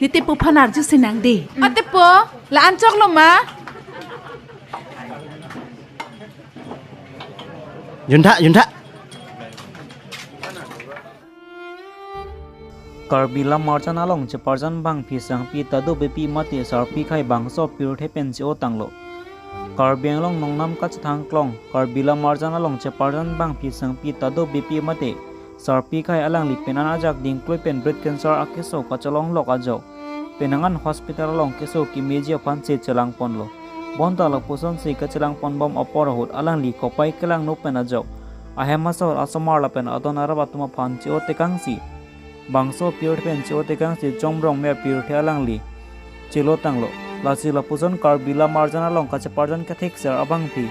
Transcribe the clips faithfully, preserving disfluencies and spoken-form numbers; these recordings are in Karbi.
Nitipo aphan arju sinang de. Atipo, la-an choklo ma? Juntha, juntha. Karbi Lamarjan along cheparjan bangphi sangpi Tadu Beypi mate Sarpi Khai bangso pirthe pen che-otanglo. Karbi Anglong nongnam kachethang klong Karbi Lamarjan along cheparjan bangphi sangpi Tadu Beypi mate Sarpi Khai alangli penan ajak dingkloi pen breast cancer akeso kachelonglok ajok penang an hospital along keso kemeji aphan se chelangponlo. Bonta lapusonsi kachelangponbom apor ahut alangli kopai kelangno pen ajok ahem asor asomar lapen adon arap atum aphan che-otekangsi bangso pirthe pen che-otekangsi Chomrongme pirthe alangli chelotanglo. Lasi lapuson Karbi Lamarjan along kacheparjan kethekser abangphi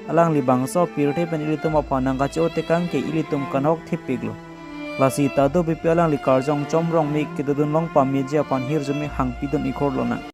alangli bangso pirthe pen ilitum aphan nangkache-otekang ke ilitum kanhok thipiklo. Lasi Tadu Beypi alangli karjong Chomrongme kedodun long pameji aphan hirjume hangpidun ikhorlonang.